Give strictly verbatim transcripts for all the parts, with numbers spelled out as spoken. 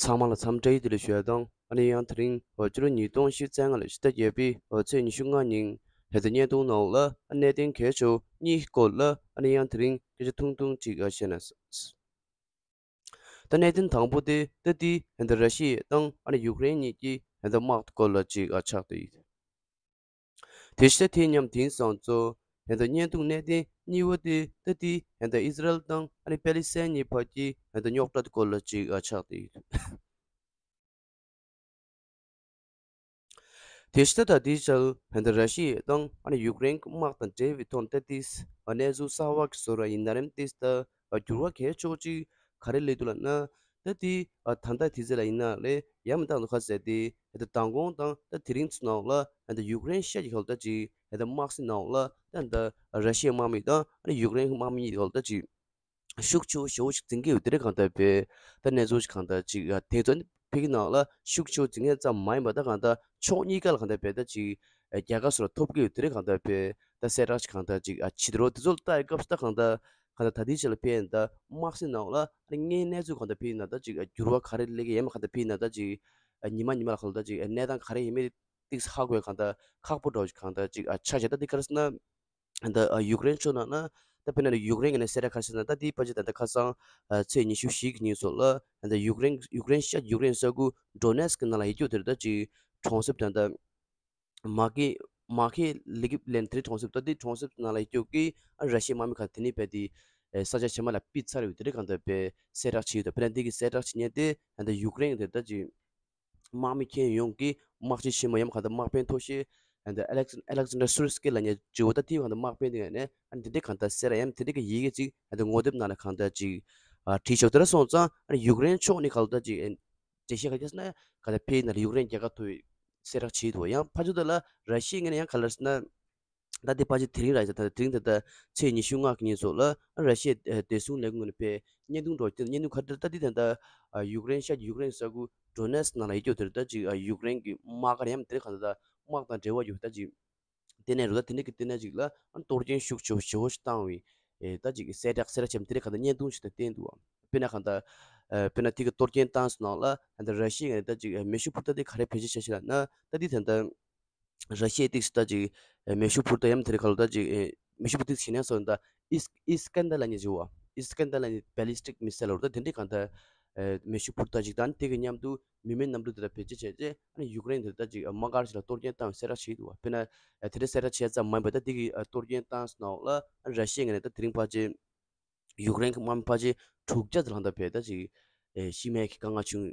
ཚང་མ་ལ་འཚམས་འདྲི་བདེ་ལེགས་ཞུ་ཡ་དང་། ཨ་ནི་ཡང་དེ་རིང་ཕྱི་ལོ་ཉིས་སྟོང་ཉི་ཤུ་རྩ་ལྔ་ལོའི་ཕྱི་ཟླ་བརྒྱད་པའི་ཚེས་ཉི་ཤུ་ལྔ་ཉིན་ཧན་ད་བརྙན་ཐུང་ནང་ལ་གནད་དོན་གལ་ཆེ་བ་གཉིས་སྐོར་ལ། ཨ་ནི་ཡང་དེ་རིང་སྐད་ཆ་ཐུང་ཐུང་ཅིག་བཤད་ན། ད་གནད་དོན་དང་པོ་དེ་ད་ལྟའི་ཧན་ད་ར་ཤི་ཡ་དང་ཨ་ནི་ཡུཀ་རེན་གཉིས་ཀྱི་ཧན་ད་དམག་སྐོར་ལ་ཅིག་ཆགས་བསྡད་ཡོད། དེ་བཞིན་དེ་མཉམ་དེང་སང་ཚོ་ཧན་ད་བརྙན་ཐུང་གནད་དོན་གཉིས་པ་དེ་ད་ལྟའི་ཧན་ད་ཨི་ཟི་རལ་དང་ཨ་ནི་པེ་ལི་སི་ཐན་གཉིས་བར་གྱི་ཧན་ད་རྙོག་དྲ་སྐོར་ལ་ཅིག་ཆགས་བསྡད་ཡོད། དེ་ཕྱི་ད་ལྟའི་ཆར་ཧན་ད་ར་ཤི་ཡ་དང་ཨ་ནི་ཡུཀ་རེན་གྱི་དམག་དང་འབྲེལ་བའི་ཐོག་ནས་ད་ལྟའི་གནས་ཚུལ་གསར་བ་གི་བཟོ་འདྲ་ཡིན་ན་རེད། དེ་ད་འགྱུར་བ་གལ་ཆེ་ཅིག་ག་རེ་སླེབས་འདུག་ལབ་ན། ད་ལྟའི་ད་ལྟ་དེ་ཚོ་ལ་ཡིན་ན་རེད། ཡང་མིན་ད་ནུ་ཁ་ཟེར་དེ་ཧན་ད་མདང་དགོང་དང་ད་དེ་རིང་ཚོ་ནང་ལ་ཧན་ད་ཡུཀ་རེན་ཤར་གྱི་ཁ་ལ་ད་ཅིག་ཧན་ད་དམག་སྲིད་ནང་ལ་ད་ད་ར་ཤི་ཡའི་དམག་མི་དང་ཨ་ནི་ཡུཀ་རེན་དམག་མི་གཉིས་ཁ་ལ་ད་ཅིག་ཤུགས་ཆེ་བོ་ཞེ་བོ་ཞིག་འཛིང་གི་ཡོད། དེ་རིང་གང་ལྟར་བས་ད་གནས་ཚུལ་ཞིག་གང་ལྟར་ཅིག་དེ་ཚོ་ཕ་གི་ནང་ལ་ཤུགས་ཆེ་བོ་འཛིང་མཁན་ཙམ་མ་ཡིན་པ་ད་གང་ལྟར་ཕྱོགས་གཉིས་ཀ་ལ་གང་ལྟར་བས་ད་ཅིག་རྒྱལ་ཁ་སོགས་ལ་ཐོབ་ཀྱི་ཡོད། དེ་རིང་གང་ལྟར་བས་ད་གསལ་བསྒྲགས་ཞིག་གང་ལྟར་ཅིག་བྱེད་དུ་རོགས། དེ་ཚོ་ལ་ལྟ་ཡི་སྐབས་སུ་ད་གང་ལྟར་གང་ལྟར་ད་ལྟའི་ཆ་ལ་ཕ་གི་ད་དམག་སྲིད་ནང་ལ་དངོས་གནས་ཚུལ་གང་ལྟར་ཕ་གི་ན་ད་ཅིག་འགྱུར་བ་ག་རེ་སླེབས་ཀྱི་ཡིན་མ་གང་ལྟར་ཕ་གི་ན་ད་ཅིག་ཉི་མ་ཉི་མ་ལ་གང་ལྟར་ཅིག་གནས་སྟངས་ག་རེ་ཡིན་མིན་ཏིག་ཧ་གོ་ཡ་གང་ལྟར་ཁག་པོ་འདྲ་བོ་ཞིག་གང་ལྟར་ཅིག་ཆགས་བྱས། ད་དེ་ག་རེ་ཟེར་ན། ད་ཡུཀ་རེན་ཕྱོགས་ནང་ན་ད་དཔེར་ན་ཡུཀ་རེན་གྱི་ནས་གསལ་བསྒྲགས་ག་རེ་བྱས་ན། ད་དེའི་ཕལ་ཆེར་ད་ལྟ་ཁ་སང་ཚེས་ཉི་ཤུ་བཞི་གི་ཉིན་སོགས་ལ་ད་ཡུཀ་རེན་ཡུཀ་རེན་ཤར་ཡུཀ་རེན་ས་ཁུལ་ཌོ་ནེ་སི་ཀི་ནང་ལ་ཡོད་རྒྱུ་དེར་ད་ཅིག་གྲོང་གསེབ་དང་ད་མ་ཁེ་མ་ཁེ་ལི་གིབ་ལན་དེ་རིང་གྲོང་གསེབ་ད་དེ་གྲོང་གསེབ་ནང་ལ་ཡོད་རྒྱུ་གི་ཨ་ར་ཤི་ཡའི་དམག་མི་ཁག་དེ་ནས་བས་དེ་ས་ཆ་ཕྱི་མ་ལ་ཕུད་ཚར་ཡོད། དེ་རིང་གང་ལྟར་བས་གསལ་བསྒྲགས་བྱས་ཡོད། ད་དཔེར་ན་དེ་གི་གསལ་བསྒྲགས་བྱེད་མཁན་དེ་ད་ཡུཀ་རེན་དེ་ད་ཅིག་དམག་མི་ཁྱོན་ཡོངས་ཀྱི་དམག་སྤྱི་ཆེན་མོ་ཡང་གང་ལྟར་དམག་དཔོན་ཐོག་ཤེས་ཨ་ནི་ཨ་ལེག་ཨ་ལེག་ཟན་ཌར་སུར་སི་ཀི་ལབ་མཁན་ཅིག་ཡོད། ད་དེའི་གང་ལྟར་དམག་དཔོན་དེ་ནས་ཨ་ནི་དེ་འདྲའི་གང་ལྟར་གསལ་བསྒྲགས་ཡང་དེ་འདྲའི་གི་ཡི་གེ་ཅིག་ཨ་ནི་ངོ་དེབ་ནང་ལ་གང་ལྟར་ཅིག་ཨ་བྲིས་ཆོག་དེ་འདྲ་སོང་ཙང་ཨ་ནི་ཡུཀ་རེན་ཕྱོགས་ནས་གང་ལྟར་ཅིག་ཨ་འགྲེལ་བཤད་ག་རེ་བྱས་ན་གང་ལྟར་ཕ་གི་ནང་ལ་ཡུཀ་རེན་རྒྱལ་ཁ་ཐོབ་པའི་གསལ་བསྒྲགས་བྱས་འདུག་ཡང་ཕར་ཕྱོགས་དེ་ལ་ར་ཤི་ཡའི་ངོས་ནས་ཡང་ག་རེ་ཟེར་ན། ད་དེ་ཕལ་ཆེར་དེ་རིང་རེད་ཟེར། ད་དེ་རིང་ད་ལྟ་ཚེས་ཉི་ཤུ་ལྔ་གི་ཉིན་སོགས་ལ་ར་ཤི་ཡའི་བདེ་སྲུང་ལས་ཁུངས་ནས་ཕར་བརྙན་ཐུང་འདྲ་བོ་བསྐྱལ། བརྙན་ཐུང་ག་རེ་རེད། ད་དེ་ད་ལྟ་ཡུཀ་རེན་ཤར་ཡུཀ་རེན་ས་ཁུལ་ཌོ་ནེ་སི་ནང་ལ་ཡོད་རྒྱུ་དེར་ད་ཅིག་ཡུཀ་རེན་གྱི་དམག་སྒར་ཡང་དེ་གང་ལྟར་དམག་དང་འབྲེལ་བ་ཡོད་ད་ཅིག་ལྟེ་གནས་རུ་ད་དེ་འདྲ་གི་ལྟེ་གནས་ཅིག་ལ་གཏོར་སྐྱོན་ཤུགས་ཆེ་བོ་ཞེ་བོ་ཞིག་བཏང་བའི་ད་ཅིག་གསལ་བསྒྲགས་གསལ་བསྒྲགས་བྱས་དེ་འདྲ་གང་ལྟར་བརྙན་ཐུང་ཞིག་ད་བསྟན་འདུག་དཔེར་ན་གང་ལྟར་དཔེར་ན་དེ་གི་གཏོར་སྐྱོན་བཏང་སོང་ནང་ལ་ད་ར་ཤི་ཡའི་ངོས་ནས་ད་ཅིག་མེ་ཤུགས་འཕུར་མདའ་དེ་ག་རེ་བེད་སྤྱོད་བྱས་ཤག་ལབ་ན། ད་དེ་ད་ལྟ་ར་ཤི་ཡའི་ཏིག་སི་ད་ཅིག་མེ་ཤུགས་འཕུར་མདའ་ཡང་དེ་རིང་ག་ལ་ད་ཅིག་མེ་ཤུགས་འཕུར་མདའ་ཞིག་ཡིན་ན་སོང་ད་ཨིས་ཨིས་སི་ཀན་ད་ལབ་མཁན་ཅིག་ཡོད་པ། ཨིས་སི་ཀན་ད་ལབ་མཁན་བེ་ལི་སི་ཊིག་མི་སེལ་ལབ་རེད། ད་དེ་འདྲའི་གང་ལྟར་མེ་ཤུགས་འཕུར་མདའ་ཅིག་དང་དེ་གི་མཉམ་དུ་མི་མེད་གནམ་གྲུ་དེ་འདྲ་བེད་སྤྱོད་བྱས་རྗེས་ཨ་ནི་ཡུཀ་རེན་དེ་ད་ཅིག་དམག་སྒར་ཞིག་ལ་གཏོར་སྐྱོན་བཏང་བའི་གསལ་བསྒྲགས་བྱས་འདུག་པ། དཔེར་ན་དེ་འདྲའི་གསལ་བསྒྲགས་བྱས་ཙམ་མ་ཡིན་པར་ད་དེ་གི་གཏོར་སྐྱོན་བཏང་སོང་ནང་ལ་ཨ་ནི་ར་ཤི་ཡའི་ངོས་ནས་ད་དེ་རིང་ཕལ་ཆེར་ཡུཀ་རེན་གྱི་དམག་མི་ཕལ་ཆེར་དྲུག་བརྒྱ་ཙམ་ལྷག་ད་བས་ད་ཅིག་ཨེ་ཤི་རྨས་ཀྱི་དཀའ་ངལ་བྱུང་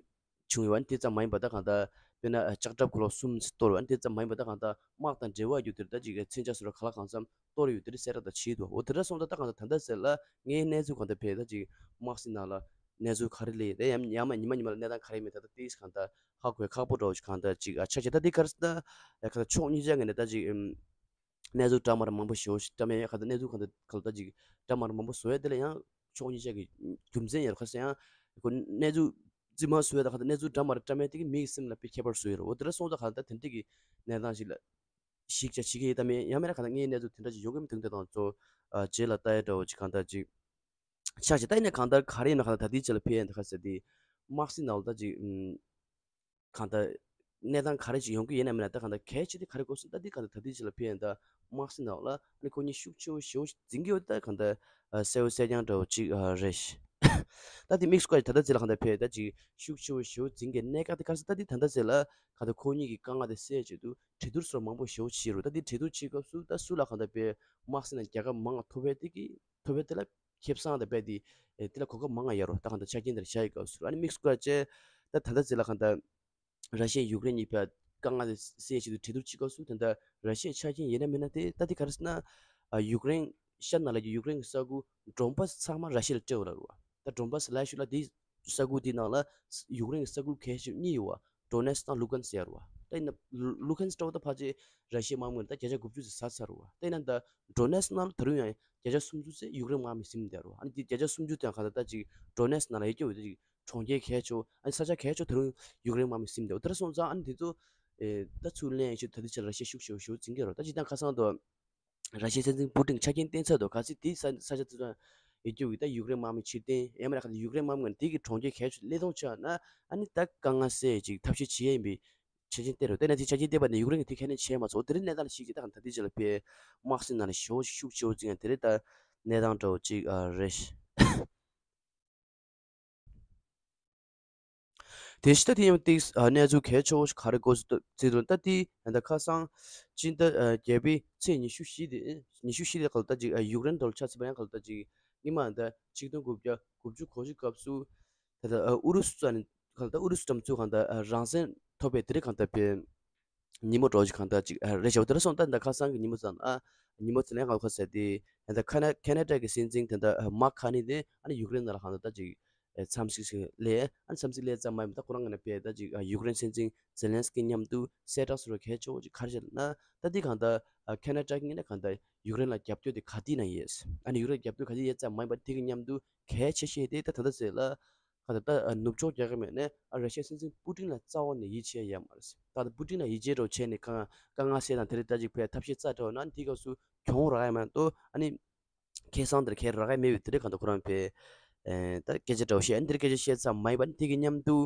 བྱུང་ཡོད་པ། ཨ་ནི་དེ་ཙམ་མ་ཡིན་པ་ད་གང་ལྟར་དཔེར་ན་ལྕགས་ཁྲབ་གོ་ལོག་གསུམ་གཏོར་བ། ཨ་ནི་དེ་ཙམ་མ་ཡིན་པ་ད་གང་ལྟར་དམག་དང་འབྲེལ་བ་ཡོད་དེར་ད་ཅིག་མཚོན་ཆ་སོགས་ལ་ག་ལ་གང་འཚམ་གཏོར་ཡོད་དེ་གསལ་བསྒྲགས་ད་བྱས་འདུག་འོ་དེ་འདྲ་སོང་ཙང་ད་གང་ལྟར་ད་ལྟ་ཟེར་ལ་ངའི་གནས་ཚུལ་གང་ལྟར་བས་ད་ཅིག་དམག་སྲིད་ནང་ལ་གནས་ཚུལ་ག་རེ་སླེབས་རེད། ཡང་ཡང་མ་ཉི་མ་ཉི་མ་ལ་གནས་སྟངས་ག་རེ་མེད་ད་ད་ཏིག་གང་ལྟར་ཧ་གོ་ཡ་ཁག་པོ་འདྲ་བོ་ཞིག་གང་ལྟར་ཅིག་ཨ་ཆགས་ཀྱི། ད་དེ་ག་རེ་ཟེར་ན་ཡ་གང་ལྟར་ཕྱོགས་གཉིས་ཆ་ངོས་ནས་ད་ཅིག་ཨམ། གནས་ཚུལ་འདྲ་མི་འདྲ་མང་པོ་ཞེ་པོ་ཞིག་བཀྲམ་ཡ། ཡང་གང་ལྟར་གནས་ཚུལ་གང་ལྟར་གང་ལྟར་ཅིག་འདྲ་མི་འདྲ་མང་པོ་བཟོ་ཡ་དེ་ལ་ཡང་ཕྱོགས་གཉིས་ཆ་གི་རྒྱུ་མཚན་ཡོད་རེད། ཁ་སང་ཡང་ཁོ་གནས་ཚུལ་རྫུན་མ་བཟོ་ཡ་དང་གང་ལྟར་གནས་ཚུལ་འདྲ་མི་འདྲ་བཀྲམ་ཡ་དེ་གིས་མི་ཡི་སེམས་ལ་དཔེ་ཁྱད་པར་བཟོ་ཡ་རེད། འོ་དེ་འདྲ་སོང་ཙང་གང་ལྟར་དེ་འདྲ་གི་གནས་སྟངས་ཤིག་ལ་ཞིག་ཅིག་བྱེད་ཀྱི་ཡིན། ད་མེད་ཡང་མིན་ན་གང་ལྟར་ངའི་གནས་ཚུལ་དེ་འདྲ་ཅིག་ཡོང་གི་མི་འདུག་དེ་དང་ཚོ་རྗེས་ལ་ལྟ་ཡ་འདྲ་བོ་ཅིག་གང་ལྟར་ཅིག་ཆགས་ཀྱི། ད་ཡིན་ན་གང་ལྟར་ག་རེ་ཡིན་ན་གང་ལྟར་ད་ལྟའི་ཆ་ལ་ཕ་གི་ད་ག་རེ་ཟེར་དེ་དམག་སྲིད་ནང་ལ་ད་ཅིག་ཨམ། གང་ལྟར་གནས་སྟངས་ག་རེ་ཞིག་ཡོང་གི་ཡིན་ན་མིན་ན་ད་གང་ལྟར་གལ་ཆེ་དེ་ག་རེ་དགོས་ཟེར་ན། ད་འདི་གང་ལྟར་ད་ལྟའི་ཆ་ལ་ཕ་གི་ད་དམག་སྲིད་ནང་ལ་ཨ་ནི་ཁོ་གཉིས་ཤུགས་ཆེ་བོ་ཞེ་བོ་ཞིག་འཛིང་གི་ཡོད། ད་གང་ལྟར་གསལ་བོ་གསལ་རྐྱང་འདྲ་བོ་ཅིག་རེད། ད་འདི་དམིགས་སུ་བཀར་ད་ལྟ་ཅིག་ལ་གང་ལྟར་ཕ་གི་ད་ཅིག་ཤུགས་ཆེ་བོ་ཞེ་བོ་འཛིང་གི་གནད་འགག་དེ་ག་རེ་ཟེར། ད་འདི་ད་ལྟ་ཟེར་ལ་གང་ལྟར་ཁོ་གཉིས་ཀྱི་དཀའ་ངལ་དེ་སེལ་ཆེད་དུ་གྲོས་བསྡུར་སོགས་མང་པོ་ཞེ་བོ་བྱེད་རུང་། ད་འདི་གྲོས་བསྡུར་བྱེད་སྐབས་སུ་ད་སུ་ལ་གང་ལྟར་ཕ་གི་དམག་སྲིད་ནང་རྒྱལ་ཁ་མང་ཐོབ་པའི་དེ་གི་ཐོབ་པའི་དེ་ལ་ཁེ་བཟང་དང་རྦད་དེ་ཨེ་དེ་ལ་གོ་སྐབས་མང་ང་ཡོད་རུང་། ད་གང་ལྟར་ཆ་རྐྱེན་དེར་བཞག་ཡི་སྐབས་སུ་ཨ་ནི་དམིགས་སུ་བཀར་བྱས་ད་ད་ལྟ་ཟེར་ལ་གང་ལྟར་ར་ཤི་ཡ་ཡུཀ་རེན་གཉིས་བར་དཀའ་ངལ་དེ་སེལ་ཆེད་དུ་གྲོས་བསྡུར་བྱེད་སྐབས་སུ་ད་ལྟ་ར་ཤི་ཡའི་ཆ་རྐྱེན་ཡིན་ན་མིན་ན་དེ་ད་དེ་ག་རེ་ཟེར་ན་ཨ་ཡུཀ་རེན་ཤར་ནང་ལ་ཡུཀ་རེན་གྱི་ས་ཁུལ་ཌོན་བྷ་སི་ཚང་མ་ར་ཤི་ཡ་ལ་སྤྲད་ཡོད་ལབ་རེད་བ། ད་ཌོན་བྷ་སི་ལབ་ཤུལ་ལ་དེ་ས་ཁུལ་དེའི་ནང་ལ་ཡུཀ་རེན་གྱི་ས་ཁུལ་གལ་ཆེ་གཉིས་ཡོད་བ། ཌོ་ནེ་སི་དང་ལུ་ཀན་སི་ཟེར་བ། ད་ཡིན་ན་ལུ་ཀན་སི་འདྲ་བོ་ད་ཕལ་ཆེར་ར་ཤི་ཡའི་དམག་མི་ད་བརྒྱ་ཆ་དགུ་བཅུ་ཙམ་ཟ་ཚར་བ། ད་ཡིན་ན་ད་ཌོ་ནེ་སི་ནང་ལ་ད་རུང་ཡང་བརྒྱ་ཆ་སུམ་ཅུ་ཙམ་ཡུཀ་རེན་དམག་མི་ཟིན་བསྡད་རེད་བ། ཨ་ནི་དེ་བརྒྱ་ཆ་སུམ་ཅུ་དེ་ཡང་གང་ལྟར་ད་ཅིག་ཌོ་ནེ་སི་ནང་ལ་ཡོད་ཀྱི་ཡོད། ད་ཅིག་གྲོང་ཁྱེར་གལ་ཆེ་ཨ་ནི་ས་ཆ་གལ་ཆེ་ད་རུང་ཡུཀ་རེན་དམག་མི་ཟིན་བསྡད་རེད། དེ་འདྲ་སོང་ཙང་ཨ་ནི་དེ་ཚོ་ཨེ་ད་ཚུར་ལེན་ཡག་ཆེད་ད་ལྟའི་ཆ་ལ་ར་ཤི་ཡ་ཤུགས་ཆེ་བོ་འཛིང་གི་རེད། ད་སྤྱིར་བཏང་ཁ་སང་དུ་ར་ཤི་ཡའི་སྲིད་འཛིན་པུ་ཏིན་ཆ་རྐྱེན་བསྟན་ཚར་འདུག་ག་ཚོད་དེའི་ས་ས་ཆ་དེ་ཚོ་ ཡོད་རྒྱུ་གི་ད་ཡུཀ་རེན་དམག་མི་ཕྱིར་འཐེན་ཡང་མིན་ན་ཁ་ད་ཡུཀ་རེན་དམག་མི་ང་དེ་གི་གྲོང་ཁྱེར་གལ་ཆེ་ཤོས་སླེབས་གཏོང་ཆགས་ན་ཨ་ནི་ད་དཀའ་ངལ་སེལ་ཅིག་ཐབས་ཤེས་བྱེད་ཡ་ཡིན་པའི་ཆ་རྐྱེན་བསྟན་རོགས། དེ་ནས་དེ་ཆ་རྐྱེན་བསྟན་པ་ནས་ཡུཀ་རེན་གྱིས་དེ་ཁས་ལེན་བྱས་མ་སོང་། དེ་རིང་གནས་སྟངས་ལ་གཞིགས་ཀྱི་ད་ད་ལྟའི་ཆ་ལ་ཕའི་དམག་སྲིད་ནང་ལ་ཞེ་པོ་ཞིག་ཤུགས་ཆེ་བོ་བརྩི་ཡ་དེ་རིང་ད་གནས་སྟངས་འདྲ་བོ་ཅིག་ཨ་རེད། དེ་ཕྱི་ད་དེ་ཡང་ཏིག་ཨ་གནས་ཚུལ་གལ་ཆེ་བོ་ཞིག་ག་རེ་འགོ་ཚུགས་འདུག་ཟེར་དུས་ད་དེ་ད་ཁ་སང་སྤྱི་ཟླ་ཨ་བརྒྱད་པའི་ཚེས་ཉི་ཤུ་བཞི་དེ་ཉི་ཤུ་བཞི་དེ་ག་ལ་ད་ཅིག་ཨ་ཡུཀ་རེན་དོ་ལ་ཆ་མཚོན་པ་ཡང་ག་ལ་ད་ཅིག་སྔོན་མ་ད་ཆིག་སྟོང་དགུ་བརྒྱ་དགུ་བཅུ་གོ་བཞི་སྐབས་སུ་ད་ད་ཨུ་རུ་སུ་ཚོ་ནི་ག་ལ་ད་ཨུ་རུ་སུ་འགྲམ་ཚུར་གང་ད་རང་བཙན་ཐོབ་པའི་དེ་རིང་གང་ད་པའི་ཉིན་མོ་འདྲ་བོ་ཅིག་གང་ད་ཅིག་རེད་ཤག་དེ་ར་སོང་ད་ད་ཁ་སང་གི་ཉིན་མོ་ཙམ་ཨ་ཉིན་མོ་ཙམ་ལས་གང་ཁ་ཟེར་ཏེ་ད་ཁ་ན་ཁེ་ན་ཌ་གི་སྲིད་འཛིན་ད་ད་མཱག་ཁ་ནི་དེ་ཨ་ནི་ཡུཀ་རེན་ནང་ལ་གང་ད་ད་ཅིག་འཚམས་གཟིགས་ཤིག་ལས་ཨ་ནི་འཚམས་གཟིགས་ལས་ཙམ་མ་ཡིན་པ་ད་ཁོ་རང་གི་ནས་པས་ད་ཅིག་ཡུཀ་རེན་སྲིད་འཛིན་ཛེ་ལན་སི་ཀི་མཉམ་དུ་གསལ་བསྒྲགས་སུ་རུ་གལ་ཆེ་བོ་ཅིག་ག་རེ་བྱས་ན་ད་འདི་གང་ལྟར་ཁེ་ན་ཌ་གི་ངོས་ནས་གང་ལྟར་ཡུཀ་རེན་ལ་རྒྱབ་སྐྱོར་དེ་ག་དུས་ན་ཡས། ཨ་ནི་ཡུཀ་རེན་རྒྱབ་སྐྱོར་ག་དུས་ཡས་ཙམ་མ་ཡིན་པ་དེ་གི་མཉམ་དུ་གལ་ཆེ་ཤོས་དེ་ད་ད་ལྟ་ཟེར་ལ་གང་ལྟར་ད་ནུབ་ཕྱོགས་རྒྱལ་ཁབ་མེད་ནས་ཨ་ར་ཤི་ཡ་སྲིད་འཛིན་པུ་ཏིན་ལ་རྩ་བ་ནས་ཡིད་ཆེས་ཡས་མ་རེད། ད་ལྟ་པུ་ཏིན་ལ་ཡིད་ཆེས་འདྲ་བོ་བྱས་ནས་གང་དཀའ་ངལ་སེལ་དང་དེ་རིགས་ད་ཅིག་ཕའི་ཐབས་ཤེས་རྩ་འདྲ་བོ་ན་དེ་སྐབས་སུ་གྱོང་རག་ཡ་མ་གཏོགས་ཨ་ནི། ཁེ་བཟང་དེར་ཁེ་རག་གི་མེད་པའི་དེ་རིང་གང་ལྟར་ཁོ་རང་པས། ཨེ། ད་སྐད་ཆ་འདྲ་བོ་བཤད་ཨ་ནི་དེར་སྐད་ཆ་བཤད་ཙམ་མ་ཡིན་པ་ཨ་ནི་དེ་གི་མཉམ་དུ།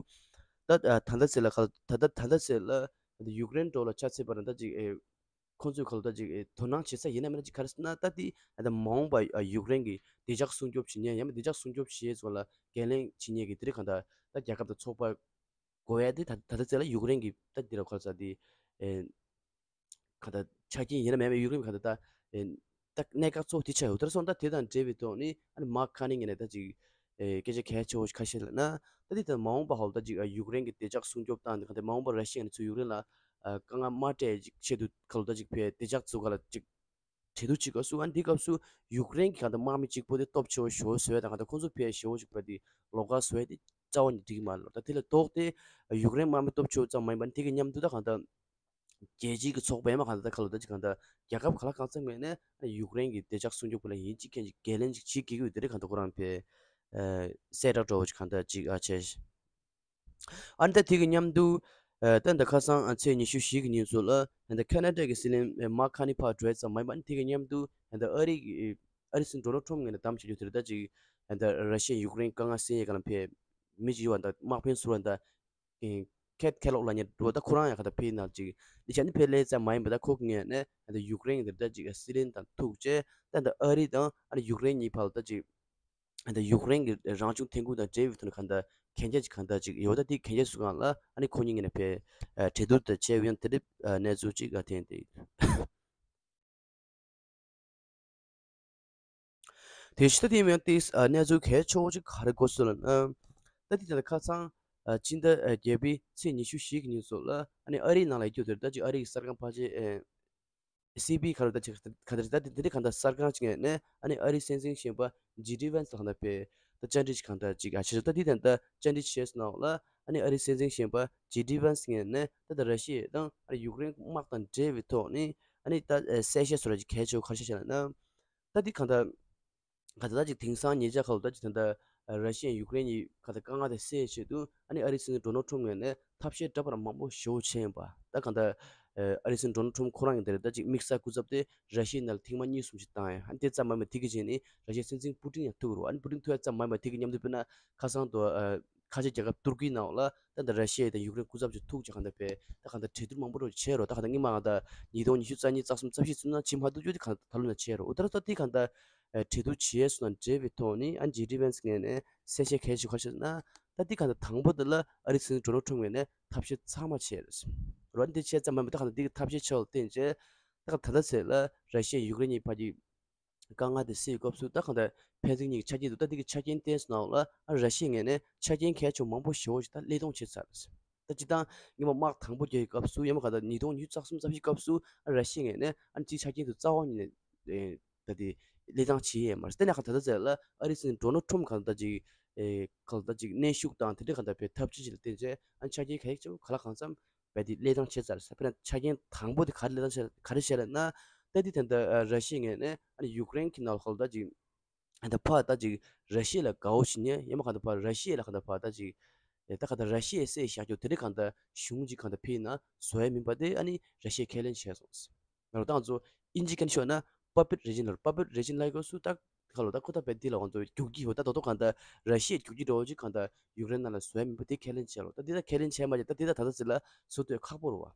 ད་ད་ལྟ་ཚེ་ལ་ཁ་ད་ལྟ་ད་ལྟ་ཚེ་ལ་ད་ཡུཀ་རེན་འགྲོ་ལ་ཆ་ཚད་པ་ར་ད་ཅིག་ཨེ། ཁོང་ཚོས་ཁ་ལ་ད་ཅིག་ཨེ། དོ་སྣང་བྱེད་ས་ཡིན་ན་མིན་ན་ཅིག་ག་རེ་ཟེར་ན་ད་དེ་ད་མ་འོངས་པ་ཨ་ཡུཀ་རེན་གྱི་བདེ་འཇགས་སྲུང་སྐྱོབ་བྱེད་མཁན་ཡང་མིན་བདེ་འཇགས་སྲུང་སྐྱོབ་བྱེད་ཡས་ཚོ་ལ་འགན་ལེན་བྱེད་མཁན་གྱི་དེ་རིང་གང་ལྟར་ད་རྒྱལ་ཁབ་དང་ཚོགས་པ་དགོས་ཡ་དེ་ད་ད་ལྟ་ཚེ་ལ་ཡུཀ་རེན་གྱི་ད་དེ་ར་ཁ་ལ་ས་དེ་ཨེ། ག་ད་ཆ་རྐྱེན་ཡིན་ན་མེད་མེད་ཡུཀ་རེན་ག་ད་ད་ཨེ་ད་གནད་འགག་གཙོ་བོ་དེ་ཆགས་ཡོད། དེར་སོང་ད་དེ་དང་འབྲེལ་བའི་ཐོག་ནས་ཨ་ནི་མཱག་ཁ་ནི་ངས་ནས་ད་ཅིག་ཨེ་སྐད་ཆ་གལ་ཆེ་བོ་ཞིག་ཁ་ཤས་ལ་ན་ད་དེ་ད་མ་འོངས་པ་ཧོལ་ད་ཅིག་ཨ་ཡུཀ་རེན་གྱི་བདེ་འཇགས་སྲུང་སྐྱོབ་སྟངས་དེ་ག་ད་མ་འོངས་པ་ར་ཤི་ཡ་ནས་ཚུར་ཡུཀ་རེན་ལ་ཨ་དཀའ་ངལ་མ་སྤྲད་ཅིག་ཆེད་དུ་ཁ་ལོ་ད་ཅིག་ཕའི་བདེ་འཇགས་ཚུ་ག་ལ་ཅིག་གྲོས་བསྡུར་བྱེད་སྐབས་སུ་ཨ་ནི་དེ་སྐབས་སུ་ཡུཀ་རེན་གྱི་ག་ད་དམག་མི་གཅིག་པོ་དེ་སྟོབས་ཆེ་བོ་བཟོ་ཡ་དང་ག་ད་ཁོང་ཚོ་ཕའི་ཞེ་བོ་ཞིག་པ་དེ་ལོགས་ཀ་བཟོ་ཡ་དེ་རྩ་བ་ནས་འགྲིག་གི་མ་རེད་ལོ། ད་དེ་ལ་ལྡོག་སྟེ་ཡུཀ་རེན་དམག་མི་སྟོབས་ཆེ་བོ་ཙམ་མ་ཡིན་པ་ཨ་ནི་དེ་གི་མཉམ་དུ་ད་ག་ད། རྒྱལ་སྤྱིའི་གི་ཚོགས་པ་ཡང་མ་གང་ལྟར་གང་ལྟར་གང་ལྟར་རྒྱལ་ཁབ་ག་ལ་གང་འཚམ་ངོས་ནས་ཡུཀ་རེན་གྱི་བདེ་འཇགས་སྲུང་སྐྱོབ་ཀྱི་ལ་ཡིན་གཅིག་མཁན་གྱི་འགན་ལེན་ཅིག་བྱེད་དགོས་ཀྱི་ཡོད་དེ་རེད། གང་ལྟར་ཁོ་རང་པའི་གསལ་བསྒྲགས་འདྲ་བོ་ཅིག་གང་ལྟར་ཅིག་ཨ་བྱས། ཨ་ནི་ད་དེ་གི་མཉམ་དུ་ད་ལྟ་ཁ་སང་ཚེས་ཉི་ཤུ་བཞི་གི་ཉིན་ཚོ་ལ་ད་ལྟ་ཁེ་ན་ཌ་གི་སྲིད་བློན་མཱག་ཁ་ནི་ཕར་འགྲོ་ཡ་ཙམ་མ་ཡིན་པ་ཨ་ནི་དེ་གི་མཉམ་དུ་ད་ལྟ་ཨ་རི་གི་ཨ་རི་སྲིད་འཛིན་ཌོ་ནལ་ཊམ་ངོས་ནས་གདམ་བྱེད་རྒྱུ་དེ་རེད། ད་ཅིག་ད་ལྟ་ར་ཤི་ཡ་ཡུཀ་རེན་དཀའ་ངལ་སེལ་ཡས་ག་ལ་ཕའི་མི་ཅིག་ཡོད་པ་ད་དམག་དཔོན་ཟུར་པ་ད། ཁེད་ཁེ་ལོག་ལབ་མཁན་འདུག་ད་ཁོ་རང་ཡང་ག་ད་ཕའི་ནང་ཅིག་ལི་ཆ་ནི་ཕའི་ལས་ཙམ་མ་ཡིན་པ་ད་ཁོ་གི་ངོས་ནས་ད་ཡུཀ་རེན་གྱི་ད་ཅིག་སྲིད་བློན་དང་ཐུག་བྱས་ད་ད་ཨ་རི་དང་ཨ་ནི་ཡུཀ་རེན་གཉིས་བར་ད་ཅིག་ད་ཡུཀ་རེན་གྱི་རང་བྱུང་ཐོན་ཁུངས་དང་འབྲེལ་བའི་ཐོག་ནས་ག་ད་གན་རྒྱ་ཅིག་ག་ད་ཅིག་ཡོད། ད་དེ་གན་རྒྱ་སུ་གང་ལ་ཨ་ནི་ཁོ་གཉིས་ངོས་ནས་ཕའི་གྲོས་བསྡུར་ད་བྱས་ཡོད་ཡང་དེ་འདྲའི་གནས་ཚུལ་ཅིག་ག་འཐེན་ཏེ། དེ་ཕྱི་ད་དེ་མིན་ཏིས་གནས་ཚུལ་གལ་ཆེ་བོ་ཅིག་ག་རེ་འགོ་ཚུགས་ལ་ན། ད་དེ་ད་ཁ་སང་སྤྱི་ཟླ་བརྒྱད་པའི་ཚེས་ཉི་ཤུ་བཞི་གི་ཉིན་ཚོ་ལ་ཨ་ནི་ཨ་རིའི་ནང་ལ་ཡོད་རྒྱུ་དེར་ད་ཅིག་ཨ་རིའི་གསར་ཁང་ཕལ་ཆེར་སི་བི་ག་རེ་ད་ཅིག་ག་དེར་ད་དེ་དེ་གང་ལྟར་གསར་ཁང་ཅིག་ནས་ཨ་ནི་ཨ་རིའི་སྲིད་འཛིན་གཞོན་པ་ཇེ་ཌི་ཝན་སི་ལ་གང་ལྟར་ཕའི་ད་བཅར་འདྲི་ཅིག་གང་ལྟར་ཅིག་ཨ་བྱས་སོང་། ད་དེ་ད་ད་བཅར་འདྲི་བྱས་སོང་ན་འོག་ལ་ཨ་ནི་ཨ་རིའི་སྲིད་འཛིན་གཞོན་པ་ཇེ་ཌི་ཝན་སི་ངོས་ནས་ད་ད་ར་ཤི་ཡ་དང་ཨ་ནི་ཡུཀ་རེན་དམག་དང་འབྲེལ་བའི་ཐོག་ནས་ཨ་ནི་ད་གསལ་བཤད་བཟོ་འདྲ་ཅིག་གལ་ཆེ་བོ་ག་རེ་བཤད་བྱས་ལ་ན། ད་འདི་གང་ལྟར་གང་ལྟར་ད་ཅིག་དེང་སང་ཉེ་ཆར་ཁ་ལོ་ད་ཅིག་ད་ལྟ་ར་ཤི་ཡ་ཡུཀ་རེན་གྱི་གང་ལྟར་དཀའ་ངལ་དེ་སེལ་ཆེད་དུ་ཨ་ནི་ཨ་རིའི་སྲིད་འཛིན་ཌོ་ནལ་ཊམ་ངོས་ནས་ཐབས་ཤེས་འདྲ་པར་མང་པོ་ཞེ་པོ་བྱས་ཡིན་པ། ད་གང་ལྟར་ཨ་རིའི་སྲིད་འཛིན་ཌོ་ནལ་ཊམ་ཁོ་རང་གི་འདིར་ད་ཅིག་དམིགས་བསལ་སྐུ་ཚབ་དེ་ར་ཤི་ཡའི་ནང་ལ་ཐེངས་མ་གཉིས་གསུམ་ཞིག་བཏང་ཡ། ཨ་ནི་དེ་ཙམ་མ་ཡིན་པར་དེ་གི་རྗེས་ནས་ར་ཤི་ཡའི་སྲིད་འཛིན་པུ་ཏིན་ཡང་ཐུག་རུ། ཨ་ནི་པུ་ཏིན་ཐུག་ཡ་ཙམ་མ་ཡིན་པར་དེ་གི་མཉམ་དུ་དཔེར་ན་ཁ་སང་དུ་ཁ་ཆེ་རྒྱལ་ཁབ་ཏུར་ཀིའི་ནང་ལ་ད་ལྟ་ར་ཤི་ཡ་དང་ཡུཀ་རེན་སྐུ་ཚབ་ཅིག་ཐུག་ཅིག་གང་ལྟར་ཕའི་ད་གང་ལྟར་གྲོས་བསྡུར་མང་པོ་རོ་བྱས་རོ། ད་གང་ལྟར་སྔོན་མ་གང་ལྟར་ཉིས་སྟོང་ཉི་ཤུ་རྩ་གཉིས་རྩ་གསུམ་རྩ་བཞི་ཚུན་ན་ཇི་མ་ཐུག་རྒྱུ་དེ་གང་ལྟར་ད་ལོ་ན་བྱས་རོ། འོ་ད་ད་དེ་གང་ལྟར་གྲོས་བསྡུར་བྱས་སོང་ན་འབྲེལ་བའི་ཐོག་ནས་ཨ་ཇེ་ཌི་ཝན་སི་ངོས་ནས་གསལ་བཤད་གལ་ཆེ་ཁ་ཤས་ན། ད་དེ་གང་ལྟར་དང་པོ་དེ་ལ་ཨ་རིའི་སྲིད་འཛིན་ཌོ་ནལ་ཊམ་ངོས་ནས་ཐབས་ཤེས་ཚང་མ་བྱས་རེད། རོ་འདི་བྱས་ཙམ་མ་མི་ད་གང་ལྟར་དེ་གི་ཐབས་ཤེས་ཆེ་བ་བསྟན་བྱས་ད་གང་ད་ལྟ་ཚེ་ལ་ར་ཤི་ཡ་ཡུཀ་རེན་གཉིས་བར་གྱི་དཀའ་ངལ་དེ་སེལ་སྐབས་སུ་ད་གང་ལྟར་ཕན་ཚུན་གཉིས་ཀྱི་ཆ་རྐྱེན་འདུག་ད་འདི་གི་ཆ་རྐྱེན་བསྟན་སོང་ན་འོག་ལ་ཨ་ར་ཤི་ཡའི་ངོས་ནས་ཆ་རྐྱེན་གལ་ཆེ་མང་པོ་ཞེ་པོ་ཞིག་ད་སླད་གཏོང་བྱས་ཚར་རེད། ད་སྤྱིར་བཏང་སྔོན་མ་དམག་དང་པོ་རྒྱག་གི་སྐབས་སུ་ཡང་མ་ག་ད་ཉིས་སྟོང་ཉི་ཤུ་རྩ་གསུམ་རྩ་བཞི་སྐབས་སུ་ཨ་ར་ཤི་ཡའི་ངོས་ནས་ཨ་ནི་སྤྱིའི་ཆ་རྐྱེན་དུ་རྩ་བ་ཉིད་ནས་ད་དེ་སླད་གཏོང་བྱས་ཡོད་མ་རེད། དེ་ནས་ག་ད་ད་ཚེ་ལ་ཨ་རིའི་སྲིད་འཛིན་ཌོ་ནལ་ཊམ་ག་ད་ཅིག་ག་ད་ཅིག་གནོན་ཤུགས་དང་དེ་འདྲའི་ག་ད་པའི་ཐབས་ཇུས་ཅིག་ལ་བརྟེན་བྱས་ཨ་ནི་ཆ་རྐྱེན་གལ་ཆེ་བོ་ག་ལ་གང་འཚམ་བས་དེ་སླད་གཏོང་བྱས་ཚར་ས། དཔེར་ན་ཆ་རྐྱེན་དང་པོ་དེ་ག་རེ་སླད་གཏོང་བྱས་ག་རེ་བྱས་ལབ་ན། ད་དེ་ད་ལྟ་ར་ཤི་ཡའི་ངོས་ནས་ཨ་ནི་ཡུཀ་རེན་གྱི་ནང་ལ་ཧོལ་ད་ཅིག་ད་ཕར་ད་ཅིག་ར་ཤི་ཡ་ལ་དགའ་བོ་བྱེད་མཁན་ཡང་མ་ག་ད་ཕར་ར་ཤི་ཡ་ལ་ག་ད་ཕར་ད་ཅིག་ད་ག་ད་ར་ཤི་ཡའི་སྲས་བཞག་རྒྱུ་དེ་འདྲའི་གང་ལྟར་གཞུང་ཅིག་གང་ལྟར་ཕེབས་ན་བཟོ་ཡ་མིན་པ་དེ་ཨ་ནི་ར་ཤི་ཡས་ཁས་ལེན་བྱས་སོང་། ང་རང་ཏང་ཚོ་ཨིན་ཇི་སྐད་ནས་ཤོད་ན་པ་པེཊ་རེ་ཇིམ་ལབ། པ་པེཊ་རེ་ཇིམ་ལབ་སྐབས་སུ་ད་ ཁ་ལོ་ད་ཁོ་ད་བས་འདི་ལ་ང་ཚོ་རྒྱུག་གི་ཡོད། ད་ད་དོ་གང་ད་ར་ཤི་ཡའི་རྒྱུག་གི་འགྲོ་ཅིག་གང་ད་ཡུཀ་རེན་ནང་ལ་བཟོས་མིན་པ་དེ་ཁས་ལེན་བྱས་ལོ། ད་འདི་ད་ཁས་ལེན་བྱས་མ་བྱས་ད་འདི་ད་ད་ད་ཟེར་ལ་བཟོ་དུས་ཁག་པོ་རུ་བ།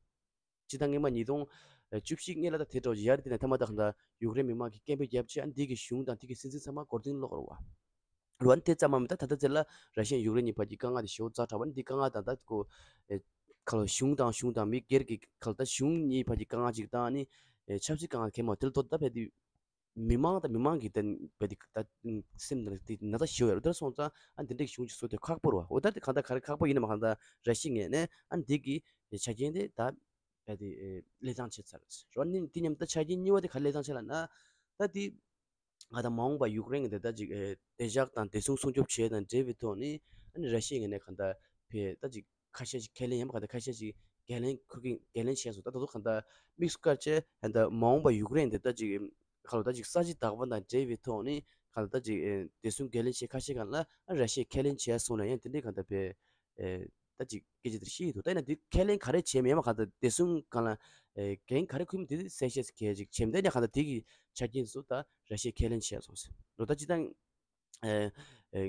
སྤྱི་ཟླ་སྔོན་མ་ཉིས་སྟོང་བཅུ་བཞི་སྔོན་ལ་ད་དེ་འགྲོ་ཅིག་ཡར་དེ་ནས་ཐ་མ་ད་གང་ད་ཡུཀ་རེན་མི་མང་གི་སྐད་འབོད་བརྒྱབ་བྱས་ཨ་འདི་གི་གཞུང་དང་དེ་གི་སྲིད་འཛིན་ཚང་མ་མགོ་རྟིང་སློག་རུ་བ། རུ་ཨ་ནི་དེ་ཙམ་མ་མིན་ད་ད་ད་ཟེར་ལ་ར་ཤི་ཡ་ཡུཀ་རེན་གཉིས་བར་གྱི་དཀའ་ངལ་དེ་ཞེ་པོ་ཛ་དྲག་བ་ནི་འདི་དཀའ་ངལ་དང་ད་ཁོ་ཁ་ལོ་གཞུང་དང་གཞུང་དང་མི་སྒེར་གྱི་ཁ་ལོ་ད་གཞུང་གཉིས་བར་གྱི་དཀའ་ངལ་ཅིག་དང་ཨ་ནི་ཆབ་སྲིད་དཀའ་ངལ་གང་མང་དེ་ལ་ཐོག་ད་བས་དེ། མི་མང་དང་མི་མང་གི་དེ་བས་དེ་ད་སེམས་ནང་དེ་ན་ཚ་ཞེ་པོ་ཡོད་རེད། དེར་སོང་ཙང་ཨ་འདི་འདྲའི་གཞུང་ཅིག་བཟོ་དེ་ཁག་པོ་རེད་བ། འོ་ད་དེ་གང་ལྟར་ག་རེ་ཁག་པོ་ཡིན་ནམ་གང་ལྟར་ར་ཤི་ཡའི་ངོས་ནས་ཨ་འདི་གི་ཆ་རྐྱེན་དེ་ད་བས་དེ་ལེགས་བཏང་བྱས་ཚར་རེད་རོ། ནི་དེ་མཉམ་ད་ཆ་རྐྱེན་གཉིས་པ་དེ་ག་ལེགས་བཏང་བྱས་ལ་ན་ད་དེ་ང་ད་མ་འོངས་པ་ཡུཀ་རེན་གྱི་དེ་ད་ཅིག་བདེ་འཇགས་དང་བདེ་སྲུང་སྲུང་སྐྱོབ་བྱས་དང་འབྲེལ་བའི་ཐོག་ནས་ཨ་ནི་ར་ཤི་ཡའི་ངོས་ནས་གང་ལྟར་བས་ད་ཅིག་ཁ་ཤས་ཤིག་ཁས་ལེན་ཡང་མ་ག་ད་ཁ་ཤས་ཤིག་འགན་ལེན་ཁུར་གི་འགན་ལེན་བྱས་སོང་། ད་ད་དུང་གང་ལྟར་དམིགས་སུ་བཀར་བྱས་ད་མ་འོངས་པ་ཡུཀ་རེན་དེ་ད་ཅིག་ཁ་ལོ་ད་ཅིག་ས་བྱི་དག་པ་དང་འབྲེལ་བའི་ཐོག་ནས་གང་ལྟར་ད་ཅིག་བདེ་སྲུང་འགན་ལེན་བྱས་ཁ་ཤས་གང་ལ་ཨ་ར་ཤི་ཡས་ཁས་ལེན་བྱས་སོང་ན་ཡང་དེ་འདྲའི་གང་ལྟར་བས་ད་ཅིག་སྐད་ཆ་དེར་བཤད་ཡི་འདུག་ད་ཡིན་ན་དེ་ཁས་ལེན་ག་རེ་བྱས་མེད་མ་གང་ལྟར་བདེ་སྲུང་གང་ལ་འགན་ག་རེ་ཁུར་མིན་དེ་གསལ་བཤད་གལ་ཅིག་བྱས་མེད། ད་ཡིན་ན་གང་ལྟར་དེ་གི་ཆ་རྐྱེན་ཚོ་ད་ར་ཤི་ཡས་ཁས་ལེན་བྱས་སོང་ཟེར་འདུག་ད་སྤྱིར་བཏང་ཨེ་ཨེ་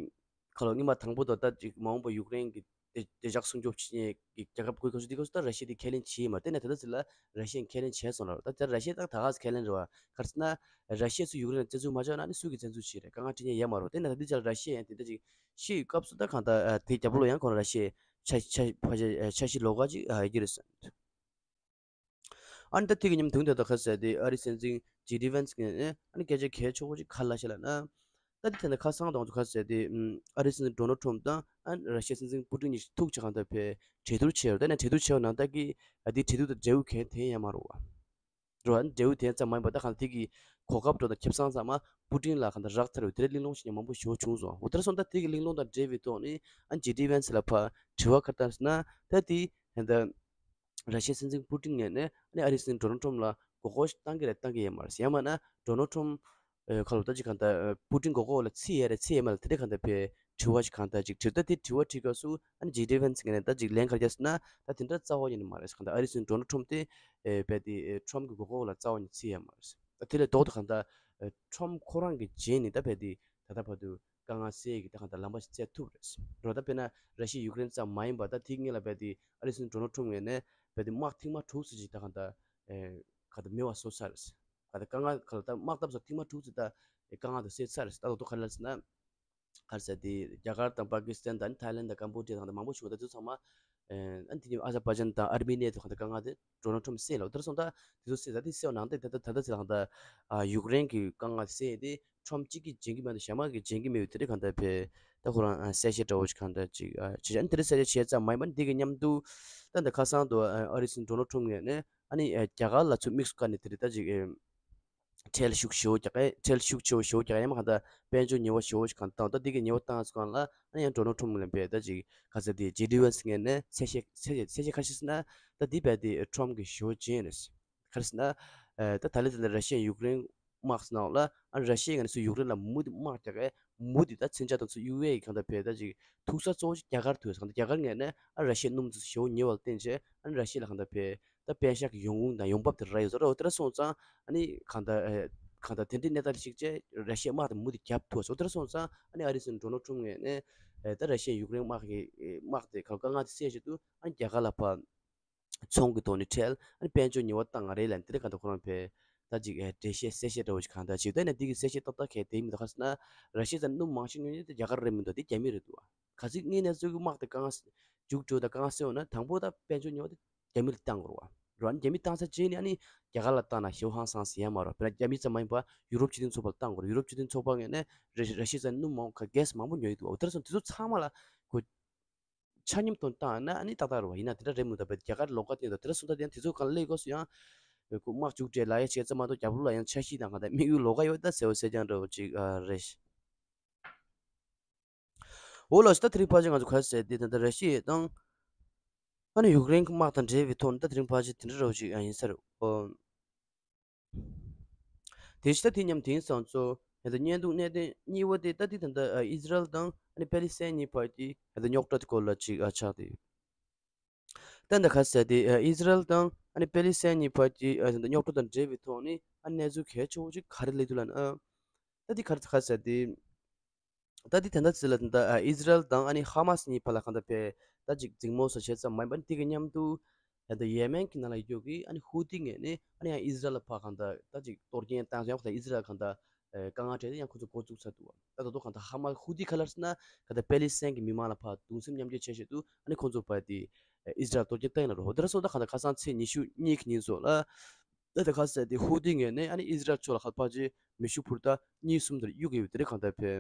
ཁ་ལོ་སྔོན་མ་དང་པོ་དང་ད་ཅིག་མ་འོངས་པ་ཡུཀ་རེན་གྱི་བདེ་བདེ་འཇགས་སྲུང་སྐྱོབ་བྱེད་མཁན་གྱི་རྒྱལ་ཁབ་དགོས་ཁ་ཤས་དེ་ག་ཚོད་ད་ར་ཤི་ཡ་དེ་ཁས་ལེན་བྱས་མ་རེད། དེ་ནས་ད་ལྟ་ཚོད་ལ་ར་ཤི་ཡས་ཁས་ལེན་བྱས་སོང་ལ། ད་ད་ར་ཤི་ཡ་ད་ད་ག་ཚོད་ཁས་ལེན་རེད་བ། ག་རེ་ཟེར་ན་ར་ཤི་ཡས་ཚོས་ཡུཀ་རེན་ལ་བཙན་འཛུལ་མ་བྱས་ན་ཨ་ནི་སུས་ཀྱིས་བཙན་འཛུལ་བྱེད་རེད། དཀའ་ངལ་འཕྲད་མཁན་ཡོད་མ་རེད། དེ་ནས་ད་ལྟའི་ཆར་ར་ཤི་ཡས་ཡང་དེ་འདྲ་ཅིག་ཤི་ཡི་སྐབས་སུ་ད་གང་ལྟར་དེའི་རྒྱབ་ལོགས་ཡང་ཁོ་རང་ར་ཤི་ཡའི་ཆ་ཆ་ཕ་ཆ་ཆ་ཤི་ལོགས་ཀ་ཅིག་ཡོད་ཀྱི་རེད་ཟེར། ཨ་ནི་ད་དེ་གི་མཉམ་དུ་དེ་ད་ག་ཟེར་དེ་ཨ་རིའི་སྲིད་འཛིན་ཇེ་ཌི་ཝན་སི་གིས་ཨ་ནི་སྐད་ཆ་གལ་ཆེ་བོ་ཅིག་ག་རེ་བཤད་ལབ་ན། ད་དེ་དེ་འདྲ་ཁ་སང་དང་ག་ཟེར་དེ་ཨ་རིའི་སྲིད་འཛིན་ཌོ་ནལ་ཊམ་དང་ཨ་ར་ཤི་ཡའི་སྲིད་འཛིན་པུ་ཏིན་གཉིས་ཐུག་བྱས་གང་ལྟར་བས་གྲོས་བསྡུར་བྱས་ཡོད་རེད། ད་ནས་གྲོས་བསྡུར་བྱས་པ་ནང་ད་གི་ཨ་དེ་གྲོས་བསྡུར་དང་འབྲས་བུ་གང་ཐོན་ཡོད་མ་རེད་བ། རེད་བ། འབྲས་བུ་དེ་ཙམ་མ་ཡིན་པ་ད་གང་ལྟར་དེ་གི་གོ་སྐབས་འགྲོ་དང་ཁེ་བཟང་ཚང་མ་པུ་ཏིན་ལ་གང་ལྟར་རག་ཚར་བའི་དེ་འདྲའི་གླེང་སློང་བྱེད་མཁན་མང་པོ་ཞེ་པོ་བྱུང་སོང་། འོ་དེར་སོང་ད་དེ་གི་གླེང་སློང་དང་འབྲེལ་བའི་ཐོག་ནས་ཨ་ཇེ་ཌི་ཝན་སི་ལ་ཕར་དྲི་བ་ག་རེ་བཏང་ཟེར་ན་ད་དེ་ད་ར་ཤི་ཡའི་སྲིད་འཛིན་པུ་ཏིན་ངོས་ནས་ཨ་ནི་ཨ་རིའི་སྲིད་འཛིན་ཌོ་ནལ་ཊམ་ལ་མགོ་སྐོར་ཞིག་བཏང་གི་རེད་བཏང་གི་ཡོད་མ་རེད། ཡང་མིན་ན་ཌོ་ནལ་ཊམ་ཨ་ཁ་ལོ་ད་ཅིག་གང་ལྟར་ཨ་པུ་ཏིན་མགོ་སྐོར་ལ་རྩིས་ཡོད་རེད་རྩིས་ཡོད་མ་རེད་དེ་འདྲ་གང་ལྟར་བས་དྲི་བ་ཞིག་གང་ལྟར་ཅིག་དྲིས། ད་དེ་དྲི་བ་དྲིས་སྐབས་སུ་ཨ་ནི་ཇེ་ཌི་ཝན་སི་ངོས་ནས་ད་ཅིག་ལན་ག་རེ་བརྒྱབ་ཟེར་ན་ད་དེ་འདྲ་རྩ་བ་ཉིད་ནས་མ་རེད། གང་ལྟར་ཨ་རིའི་སྲིད་འཛིན་ཌོ་ནལ་ཊམ་དེ་ཨེ་བས་དེ་ཨེ་ཊམ་གི་མགོ་སྐོར་ལ་རྩ་བ་ཉིད་རྩིས་ཡོད་མ་རེད། ད་དེ་ལས་ལྡོག་ཏུ་གང་ལྟར་ཨེ་ཊམ་ཁོ་རང་གི་རྗེས་ནས་ད་བས་དེ་ད་ལྟ་བར་དུ་དཀའ་ངལ་སེལ་གྱི་ད་གང་ལྟར་ལམ་པ་ཞིག་བཙལ་ཐུབ་རེད། རོ་ད་དཔེར་ན་ར་ཤི་ཡ་ཡུཀ་རེན་ཙམ་མ་ཡིན་པར་ད་དེའི་སྔོན་ལ་བས་དེ་ཨ་རིའི་སྲིད་འཛིན་ཌོ་ནལ་ཊམ་ངོས་ནས་བས་དེ་དམག་ཐེངས་མ་དྲུག་ཙམ་ཅིག་ད་གང་ལྟར་ཨེ་གང་ལྟར་མེད་པ་བཟོ་ཚར་རེད། གང་ལྟར་དཀའ་ངལ་གང་ལྟར་དམག་འཐབ་སོགས་ཐེངས་མ་དྲུག་ཙམ་ད་དཀའ་ངལ་དེ་སེལ་ཚར་རེད། ད་ལོ་ཏོག་ག་རེ་ལབ་ཟེར་ན། ག་རེ་ཟེར་དེ་རྒྱ་གར་དང་པ་ཀི་སི་ཐན་དང་ཐའི་ལན་དང་ཀམ་པོ་ཌི་ཡ་དང་དེ་མང་པོ་བྱུང་། ད་དེ་ཚོ་ཚང་མ་ཨ་ནི་དེ་ནི་ཨ་ཛར་བྷ་ཇན་དང་ཨར་མི་ནི་ཡ་དེ་གང་ལྟར་དཀའ་ངལ་དེ་ཌོ་ནལ་ཊམ་སེལ་ལ། དེར་སོང་ད་དེ་ཚོ་སེལ་ད་དེ་སེལ་བ་ནང་དེ་ད་ད་ད་ད་ཚེ་གང་ལྟར་ཨ་ཡུཀ་རེན་གྱི་དཀའ་ངལ་སེལ་དེ་ཊམ་གཅིག་གིས་འཇོན་གྱི་མེད་དུ་གཞན་མ་གིས་འཇོན་གྱི་མེད་པའི་དེ་རིགས་གང་ལྟར་བས་ད་ཁོ་རང་ཨ་གསལ་བཤད་འདྲ་བོ་ཞིག་གང་ལྟར་ཅིག་ཨ་བྱས་ཨ་ནི་དེ་རིགས་གསལ་བཤད་བྱས་ཙམ་མ་ཡིན་པར་འདི་གི་མཉམ་དུ་ད་ད་ཁ་སང་དུ་ཨ་ཨ་རིའི་སྲིད་འཛིན་ཌོ་ནལ་ཊམ་ངོས་ནས་ཨ་ནི་ཨ་རྒྱ་གར་ལ་ཚུར་དམིགས་སུ་བཀར་ནས་དེ་རིགས་ད་ཅིག་ཨ། ཁྲལ་ཤུགས་ཆེ་བོ་རྒྱག་གི་ཁྲལ་ཤུགས་ཆེ་བོ་ཞེ་པོ་རྒྱག་གི་ཡང་མ་གང་ལྟར་དཔལ་འབྱོར་ཉེས་པ་ཞེ་པོ་ཞིག་གང་བཏང་ད་འདི་གི་ཉེས་པ་བཏང་སོང་ལ་ཨ་ནི་ཡང་ཌོ་ནལ་ཊམ་ལ་བས་ད་ཅིག་ག་ཚོད་དེ་ཇེ་ཌི་ཝན་སི་ངོས་ནས་གསལ་བཤད་གསལ་བཤད་གསལ་བཤད་ཁ་ཤས་ཟེར་ན་ད་འདི་བས་དེ་ཊམ་གི་ཞེ་པོ་ཅན་རེད། ག་རེ་ཟེར་ན་ད་ད་ལན་དེ་ལ་ར་ཤི་ཡ་ཡུཀ་རེན་དམག་ཟེར་ནའང་ལ་ཨ་ར་ཤི་ཡ་ངོས་ནས་སུ་ཡུཀ་རེན་ལ་མུ་མཐུད་དམག་རྒྱག་གི་མུ་མཐུད་ད་མཚོན་ཆ་དང་ཚུར་གཡུག་ཡས་ཀྱི་གང་ལྟར་བས་ད་ཅིག་ཐུག་ས་གཙོ་བོ་ཅིག་རྒྱ་གར་ཐུག་ཡོད་ཟེར་གང་ལྟར་རྒྱ་གར་ངོས་ནས་ཨ་ར་ཤི་ཡ་སྣུམ་ཚོ་ཞེ་པོ་ཉེ་བ་ལ་བརྟེན་བྱས་ཨ་ར་ཤི་ཡ་ལ་གང་ལྟར་བས། ད་པེ་ཤག་གི་ཡོང་ཁུངས་དང་ཡོང་འབབ་དེ་རག་ཡོད་ཟེར་རོ། དེ་འདྲ་སོང་ཙང་ཨ་ནི་གང་ལྟར་ཨེ་གང་ལྟར་དེ་འདྲའི་གནས་སྟངས་ལ་གཞིགས་བྱས་ར་ཤི་ཡའི་དམག་དེ་མུ་མཐུད་རྒྱབ་ཐུབ་ཟེར། དེ་འདྲ་སོང་ཙང་ཨ་ནི་ཨ་རིའི་སྲིད་འཛིན་ཌོ་ནལ་ཊམ་ངོས་ནས་ཨེ་ད་ར་ཤི་ཡ་ཡུཀ་རེན་དམག་གི་ཨེ་དམག་དེ་ག་དཀའ་ངལ་དེ་སེལ་ཆེད་དུ་ཨ་ནི་རྒྱ་གར་ལ་ཕར་ཚོང་གི་ཐོག་ནས་ཁྲལ་ཨ་ནི་དཔལ་འབྱོར་ཉེས་པ་བཏང་ང་རེད་ལབ་ནས་དེ་འདྲ་གང་ལྟར་ཁོ་རང་ཕར་ད་ཅིག་ཨེ་འགྲེལ་བཤད་གསལ་བཤད་འདྲ་བོ་ཞིག་གང་ལྟར་བྱས་ད་ནས་འདི་གི་གསལ་བཤད་ཏག་ཏག་གལ་དེ་མི་འདུག་ག་རེ་ཟེར་ན་ར་ཤི་ཡ་ཚོ་སྣུམ་མང་ཤོས་ཉོ་མཁན་དེ་རྒྱ་གར་རེད་མི་འདུག་དེ་རྒྱ་མི་རེད་འདུག་ག་ཚོད་དངོས་གནས་ཚུལ་གྱི་དམག་དེ་དཀའ་ངལ་མཇུག་སྒྲིལ་དང་དཀའ་ངལ་སེལ་འོང་ན་དང་པོ་ད་དཔལ་འབྱོར་ཉོ་བ་དེ་རྒྱ་མི་ལ་བཏང་དགོས་རེད་བ། རེད་བ། ཨ་ནི་རྒྱ་མི་བཏང་ཚར་རྗེས་ནས་ཨ་ནི་རྒྱ་གར་ལ་བཏང་ན་ཞེ་པོ་ཧང་སངས་ཟེར་ཡ་མ་རེད་བ། དཔེར་ན་རྒྱ་མི་ཙམ་མ་ཡིན་པ་ཡུ་རོབ་སྤྱི་མཐུན་ཚོགས་པ་ལ་བཏང་དགོས་རེད། ཡུ་རོབ་སྤྱི་མཐུན་ཚོགས་པ་ངོས་ནས་ར་ར་ཤི་ཡ་ཚོ་སྣུམ་མང་ག་གེ་སི་མང་པོ་ཉོ་ཡི་འདུག་བ། འོ་དེར་སོང་དེ་ཚོ་ཚང་མ་ལ་གོ་ཆ་མཉམ་དུ་བཏང་ན་ཨ་ནི་ཏག་ཏག་རེད་བ། ཡིན་ན་དེ་འདྲ་རེད་མི་འདུག་བས་རྒྱ་གར་ལོགས་ཀ་བསྟན་འདུག་དེ་འདྲ་སོང་ད་དེ་ཡང་དེ་ཚོ་གང་ལ་སླེབས་དགོས་སུ་ཡང་ཁོ་དམག་མཇུག་སྒྲིལ་ལ་ཡ་བྱས་ཙམ་མ་གཏོགས་རྒྱབ་ལོགས་ལ་ཡང་འཆར་གཞི་དང་གང་ལྟར་དམིགས་ཡུལ་ལོགས་ཀ་ཡོད་ད་ཟེར་བ་གསལ་རྐྱང་འདྲ་བོ་ཅིག་ཨ་རེད། འོ་ལགས་སོ། ད་དེ་རིང་ཕལ་ཆེར་ང་ཚོ་ག་རེ་ཟེར་དེ་ད་ལྟ་ར་ཤི་ཡ་དང་ཨ་ནི་ཡུཀ་རེན་གྱི་དམག་དང་འབྲེལ་བའི་ཐོག་ནས་ད་དེ་རིང་ཕལ་ཆེར་དེ་འདྲ་འདྲ་བོ་ཅིག་ཡང་ཡིན་ས་རེད། ཨོ། དེ་བཞིན་ད་དེ་མཉམ་དེང་སང་ཚོ་ད་ལྟ་བརྙན་ཐུང་གནད་དོན་གཉིས་པ་དེ་ད་དེ་ད་ལྟ་ཨི་ཟི་རལ་དང་ཨ་ནི་པེ་ལི་སི་ཐན་གཉིས་བར་གྱི་ད་ལྟ་རྙོག་དྲ་དེ་སྐོར་ལ་ཅིག་ཨ་ཆགས་ཏེ། ད་ལྟ་ག་རེ་ཟེར་དེ་ཨི་ཟི་རལ་དང་ཨ་ནི་པེ་ལི་སི་ཐན་གཉིས་བར་གྱི་ཨ་ད་ལྟ་རྙོག་དྲ་དང་འབྲེལ་བའི་ཐོག་ནས་ཨ་གནས་ཚུལ་གལ་ཆེ་བོ་ཅིག་ག་རེ་སླེབས་འདུག་ལབ་ན། ཨ། ད་འདི་ག་རེ་ཁ་ཟེར་ཏེ། ད་འདི་ད་ལྟ་ཚེ་ལ་ད་ལྟ་ཨ་ཨི་ཟི་རལ་དང་ཨ་ནི་ཧ་མ་སི་གཉིས་བར་ལ་གང་ལྟར་ཕེ་ད་ཅིག་འཛིང་མོ་ཟེར་བྱས་ཙམ་མ་ཡིན་པ་ནི་དེ་གི་མཉམ་དུ་ད་ལྟ་ཡེ་མེན་གྱི་ནང་ལ་ཡོད་ཀྱི་ཨ་ནི་ཧུ་ཏི་ངོས་ནས་ཨ་ནི་ཡང་ཨི་ཟི་རལ་ལ་ཕར་གང་ལྟར་ད་ཅིག་གཏོར་སྐྱོན་བཏང་ཡང་ཁོ་ད་ཨི་ཟི་རལ་གང་ལྟར་ཨེ་དཀའ་ངལ་འཕྲད་དེ་ཡང་ཁོ་ཚོ་འགོ་བཙུགས་ཚར་འདུག་ད་ད་དུང་གང་ལྟར་ཧ་མ་ཧུ་ཏི་ཁ་ལར་ཟེར་ན་གང་ལྟར་པེ་ལི་སི་ཐན་གྱི་མི་མང་ལ་ཕར་གདུང་སེམས་མཉམ་སྐྱེད་བྱེད་ཆེད་དུ་ཨ་ནི་ཁོ་ཚོ་ཕར་དེ་ཨི་ཟི་རལ་གཏོར་སྐྱོན་བཏང་ཡིན་ལ་རོ། དེ་ར་སོང་ད་གང་ལྟར་ཁ་སང་ཚེས་ཉི་ཤུ་གཉིས་ཀྱི་ཉིན་ཚོ་ལ། ད་ལྟ་ཁ་ཟེར་ཏེ་ཧུ་ཏི་ངོས་ནས་ཨ་ནི་ཨི་ཟི་རལ་ཕྱོགས་ལ་ཁ་ཕར་ཅིག་མེ་ཤུགས་འཕུར་མདའ་གཉིས་གསུམ་དེར་གཡུག་གི་ཡོད་དེ་རེད། གང་ལྟར་ཕེ་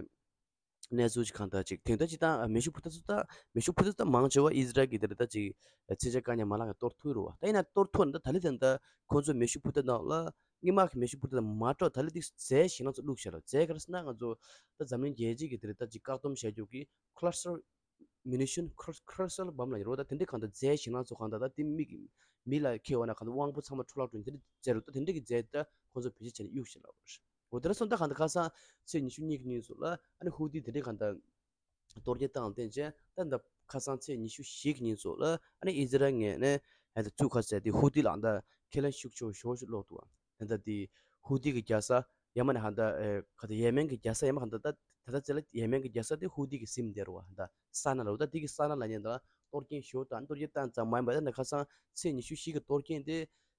གནས་ཚུལ་ཅིག་གང་ལྟར་ཅིག་དེང་ད་ཅིག་ད་མེ་ཤུགས་འཕུར་མདའ་ཚོ་ད་མེ་ཤུགས་འཕུར་མདའ་ཚོ་ད་མང་ཆེ་བ་ཨི་ཟི་རལ་གྱི་དེ་རེད། ད་ཅིག་ཚད་ཆེ་དཀའ་ཉེན་མ་ལངས་ཡང་གཏོར་ཐུབ་རེད་བ། ད་ཡིན་ན་གཏོར་ཐུབ་ན་ད་ད་ལི་ད་ད་ཁོང་ཚོ་མེ་ཤུགས་འཕུར་མདའ་ནང་ལ་སྔོན་མ་གི་མེ་ཤུགས་འཕུར་མདའ་ལ་མ་འགྲོ་ད་ལི་དེ་རྫས་ཞེ་ན་ཚོ་བླུགས་བཞག་ལ། རྫས་ག་རེ་ཟེར་ན་ང་ཚོ་ད་འཛམ་གླིང་རྒྱལ་སྤྱི་གི་དེ་རེད། ད་ཅིག་བཀག་སྡོམ་བྱ་རྒྱུ་གི་cluster munition cluster bomb ལ་ཡོད་རོ། ད་དེ་འདྲའི་གང་ལྟར་རྫས་ཞེ་ན་ཚོ་གང་ལྟར་ད་དེ་མི་གི་མི་ལ་ཁེལ་བ་ན་གང་ལྟར་དབང་པོ་ཚང་མ་འཕྲོ་བརླག་འགྲོ་དེ་འདྲའི་རྫས་རོ། ད་དེ་འདྲའི་གི་རྫས་ད་ཁོང་ཚོ་བེད་སྤྱོད་བྱས་ནས་གཡུག་བཞག་ལ་བར། འོ་དེ་ར་སོང་ད་གང་ལྟར་ཁ་སང་ཚེས་ཉི་ཤུ་གཉིས་ཀྱི་ཉིན་ཚོ་ལ་ཨ་ནི་ཧུ་ཏི་དེ་འདྲའི་གང་ལྟར་གཏོར་སྐྱོན་བཏང་བསྟན་བྱས། ད་ད་ཁ་སང་ཚེས་ཉི་ཤུ་བཞི་གི་ཉིན་ཚོ་ལ་ཨ་ནི་ཨི་ཟི་རལ་ངོས་ནས་ཨ་ད་ཚུགས་ཁ་ཟེར་ཏེ་ཧུ་ཏི་ལ་ད་ཁས་ལེན་ཤུགས་ཆེ་བ་ཞེ་པོ་ཞིག་སློག་འདུག་ད་ལྟ་དེ་ཧུ་ཏི་གི་རྒྱལ་ས་ཡ་མ་ནས་ཧ་ད་ཨེ་ག་ད་ཡེ་མེན་གི་རྒྱལ་ས་ཡ་མ་ཧ་ད་ད་ད་ད་ཚེ་ལ་ཡེ་མེན་གི་རྒྱལ་ས་དེ་ཧུ་ཏི་གི་སིམ་དེ་རུ་བ་ཧ་ད་ས་ན་ལ་འོ་ད་དེ་གི་ས་ན་ལ་ཉེ་ད་གཏོར་སྐྱོན་ཞུ་དང་གཏོར་སྐྱོན་བཏང་ཙམ་མ་ཡིན་པ་ད་ནི་ཁ་སང་ཚེས་ཉི་ཤུ་བཞི་གི་གཏོར་སྐྱོན་དེ་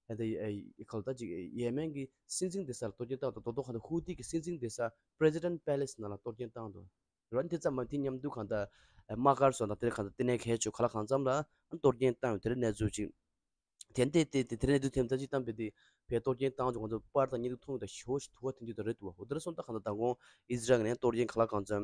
ཧ་ད་ཨེ་ག་ལ་ད་ཅིག་ཡེ་མེན་གི་སྲིད་འཛིན་སྡེ་ས་ལ་གཏོར་སྐྱོན་བཏང་ད་དོ་དོ་ཧ་ད་ཧུ་ཏི་གི་སྲིད་འཛིན་སྡེ་ས་President Palace ནང་ལ་གཏོར་སྐྱོན་བཏང་འདུག་རོ། དེ་ཙམ་མ་དེ་མཉམ་དུ་གང་ལྟར་དམག་སྒར་སོགས་དང་དེ་གང་ལྟར་དེ་ནས་གལ་ཆེ་ག་ལ་གང་འཚམ་ལ་གཏོར་སྐྱོན་བཏང་ཡོད་དེ་རེད། གནས་ཚུལ་ཅིག་དེ་འདྲ་དེ་དེ་དེ་དེ་ནས་དུས་ཐེམ་ཐག་ཅིག་བཏང་པའི་དེ་བས་གཏོར་སྐྱོན་བཏང་བྱུང་ང་ཚོ་པར་དང་བརྙན་ཐུང་མཐོང་ཡོད་ད་ཞོ་ཞིག་དུ་བ་དེ་འདྲ་དེ་རེད་འདུག་འོ་དེ་ར་སོང་ད་གང་ལྟར་མདང་དགོང་ཨི་ཟི་རལ་ནས་གཏོར་སྐྱོན་ག་ལ་གང་འཚམ་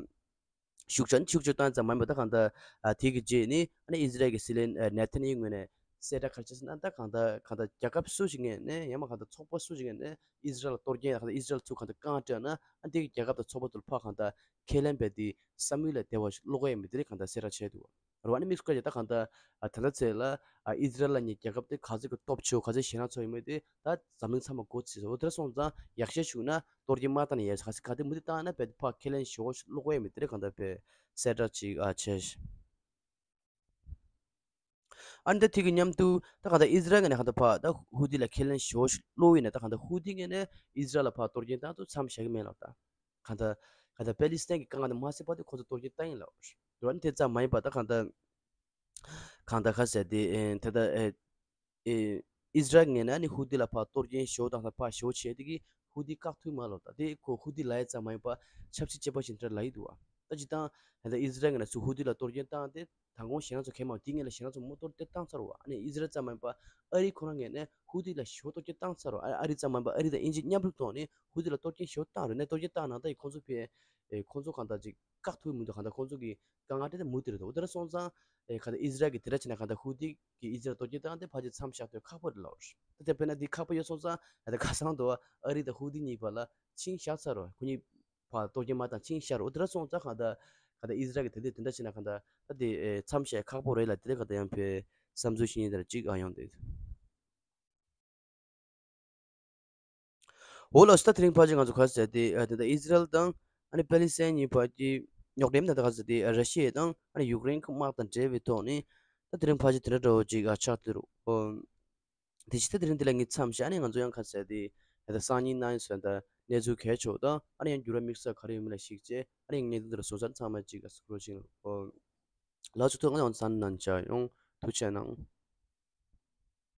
ཤུགས་ཆེན་ཤུགས་ཆེ་བཏང་ཙམ་མ་ཡིན་པ་ད་གང་ལྟར་ཨ་དེ་གི་རྗེས་ནི་ཨ་ནི་ཨི་ཟི་རལ་གི་སྲིད་བློན་ཨ་ནེ་ཐན་ཡ་ཧུ་ངོས་ནས་གསལ་བསྒྲགས་ག་རེ་བྱས་ཟེར་ན་ད་གང་ལྟར་གང་ལྟར་རྒྱལ་ཁབ་སུ་ཞིག་ངོས་ནས་ཡང་མ་གང་ལྟར་ཚོགས་པ་སུ་ཞིག་ངོས་ནས་ཨི་ཟི་རལ་ལ་གཏོར་སྐྱོན་གང་ལྟར་ཨི་ཟི་རལ་ཚུར་གང་ལྟར་རྐང་སྤྲད་ན་ཨ་དེ་གི་རྒྱལ་ཁབ་དང་ཚོགས་པ་ཚོར་ཕར་གང་ལྟར་ཁས་ལེན་པའི་དེ་བསམ་ཡུལ་ལས་འདས་པ་ཞིག་བློ་ཁོག་ཡོད་མེད་དེ་རིགས་གང་ལྟར་གསལ་བསྒྲགས་བྱས་འདུག་རེད་བ། ཨ་ནི་དམིགས་སུ་བཀར་ཡ་ད་གང་ལྟར་ཨ་ད་ལྟ་ཚེ་ལ་ཨ་ཨི་ཟི་རལ་ལ་ཉེ་རྒྱལ་ཁབ་དེ་ག་ཚོད་ཀྱི་སྟོབས་ཆེ་བོ་ག་ཚོད་ཞེད་སྣང་ཚོར་ཡོད་མེད་དེ་ད་འཛམ་གླིང་ཚང་མ་མགོ་ཚོས་སོ། དེ་འདྲ་སོང་ཙང་ཡག་ཤོས་བྱུང་ན་གཏོར་སྐྱོན་མ་བཏང་ན་ཡག་ག་ཚོད་ག་དེ་མུ་མཐུད་བཏང་ན་བས་ཕར་ཁས་ལེན་ཞེ་པོ་ཞིག་བློ་ཁོག་ཡོད་མེད་དེ་རིགས་གང་ལྟར་བས་གསལ་བསྒྲགས་ཅིག་ཨ་བྱས། ཨ་ནི་ད་དེ་གི་མཉམ་དུ་ད་གང་ལྟར་ཨི་ཟི་རལ་ངོས་ནས་གང་ལྟར་ཕར་ད་ཧུ་ཏི་ལ་ཁས་ལེན་ཞེ་པོ་ཞིག་བློ་ཡིན་ན་ད་གང་ལྟར་ཧུ་ཏི་ངོས་ནས་ཨི་ཟི་རལ་ལ་ཕར་གཏོར་སྐྱོན་བཏང་དུས་མཚམས་བཞག་གི་མེད་ལབ་ད། གང་ལྟར་གང་ལྟར་པེ་ལི་སི་ཐན་གྱི་དཀའ་ངལ་དེ་མ་སེལ་བར་དུ་ཁོ་ཚོ་གཏོར་སྐྱོན་བཏང་ཡིན་ལབ། འགྲོ་བ་ནི་དེ་ཙམ་མ་ཡིན་པ་ད་གང་ལྟར་གང་ལྟར་ཁ་ཟེར་དེ་ཨེ་ད་ལྟ་ཨེ་ཨེ་ཨི་ཟི་རལ་ངོས་ནས་ནི་ཧུ་ཏི་ལ་ཕར་གཏོར་སྐྱོན་ཞེ་པོ་བཏང་ས་ཕར་ཞེ་པོ་བྱས་དེ་གི་ཧུ་ཏི་བཀག་ཐུབ་མ་ལོ་ད་དེ་ཁོ་ཧུ་ཏི་ལ་ཡ་ཙམ་མ་ཡིན་པ་ཆབ་སྲིད་བཅད་པ་ཞིག་འདྲ་ལ་ཡི་འདུག་བ། ད་ཅི་ད་ད་ལྟ་ཨི་ཟི་རལ་ངོས་ནས་ཚུར་ཧུ་ཏི་ལ་གཏོར་སྐྱོན་བཏང་སྟེ་མདང་དགོང་ཞེད་སྣང་ཚོར་མཁན་མང་དེ་ངོས་ལ་ཞེད་སྣང་ཚོར་མོ་གཏོར་སྐྱོན་བཏང་ཚར་བ། ཨ་ནི་ཨི་ཟི་རལ་ཙམ་མ་ཡིན་པ་ཨ་རི་ཁོ་རང་ངོས་ནས་ཧུ་ཏི་ལ་ཞེ་པོ་གཏོར་སྐྱོན་བཏང་ཚར་བ། ཨ་ཨ་རི་ཙམ་མ་ཡིན་པ་ཨ་རི་དང་དབྱིན་ཇི་མཉམ་རུབ་ཐོག་ནས་ཧུ་ཏི་ལ་གཏོར་སྐྱོན་ཞེ་པོ་བཏང་རེད་ནས་གཏོར་སྐྱོན་བཏང་ནང་ད་ཡི་ཁོང་ཚོ་ཕེ་ཨེ་ཁོང་ཚོ་གང་ལྟར་ཅིག་བཀག་ཐུབ་མི་འདུག་གང་ལྟར་ཁོང་ཚོ་གི་དཀའ་ངལ་དེ་ད་མུ་མཐུད་རེད་འདུག་འོ་དེ་འདྲ་སོང་ཙང་ཨེ་གང་ལྟར་ཨི་ཟི་རལ་གྱི་དེ་འདྲ་བྱས་ན་གང་ལྟར་ཧུ་ཏི་གི་ཨི་ཟི་རལ་གཏོར་སྐྱོན་བཏང་སྟེ་ཕལ་ཆེར་མཚམས་བཞག་ཐུབ་ཁག་པོ་རེད་ལབ་རེད། ད་དེ་དཔེར་ན་འདི་ཁག་པོ་ཡོད་སོང་ཙང་ཨ་ད་ཁ་སང་དུ་ཨ་རི་དང་ཧུ་ཏི་གཉིས་བར་ལ་ཆིངས་བཞག་ཚར་རོ། ཁོ་གཉིས་ཕར་གཏོར་སྐྱོན་མ་བཏང་ཆིངས་བཞག་རོ། འོ་དེ་འདྲ་སོང་ཙང་གང་ལྟར་གང་ལྟར་ཨི་ཟི་རལ་གྱི་དེ་འདྲ་དེ་འདྲ་བྱས་ན་གང་ལྟར་ད་དེ་ཨེ་མཚམས་བཞག་ཁག་པོ་རེད་ལ་དེ་འདྲ་གང་ལྟར་ཡང་ཕེ་བསམ་ཚུལ་ཤེས་ཉེན་དེ་འདྲ་གཅིག་ཨ་ཡོང་དེ། འོ་ལགས་སོ། ད་དེ་རིང་ཕལ་ཆེར་ང་ཚོ་ག་རེ་ཟེར་དེ་ཨ་དེ་ད་ཨི་ཟི་རལ་དང་ཨ་ནི་པེ་ལི་སི་ཐན་གཉིས་བར་གྱི་རྙོག་འདྲེས་ད་ད་ག་རེ་ཟེར་དེ་ཨ་ར་ཤི་ཡ་དང་ཨ་ནི་ཡུཀ་རེན་གྱི་དམག་དང་འབྲེལ་བའི་ཐོག་ནས་ད་དེ་རིང་ཕལ་ཆེར་དེ་འདྲ་འདྲ་བོ་ཅིག་ཨ་ཆགས་བསྡད་རོགས། ཨོ། དེ་བཞིན་ད་དེ་རིང་འདི་ལ་ངས་མཚམས་བཞག་ཨ་ནི་ང་ཚོ་ཡང་ག་རེ་ཟེར་དེ་ད་ད་སང་ཉིན་གནངས་ཉིན་སོགས་ད་གནས་ཚུལ་གལ་ཆེ་བ་དང་ཨ་ནི་ཡང་འགྱུར་བ་དམིགས་བསལ་ག་རེ་ཡོད་མེད་ལ་གཞིགས་བྱས་ཨ་ནི་ཡང་གནད་དོན་དེ་ལ་བཟོ་ཚར་ཚང་མ་ཅིག་ཨ་གཟིགས་རོགས་བྱེད། ཨོ། ལགས་སོ། ཐུགས་རྗེ་གནང་། ཚང་མ་ལ་མཇལ་ཡོང་། ཐུགས་རྗེ་གནང་།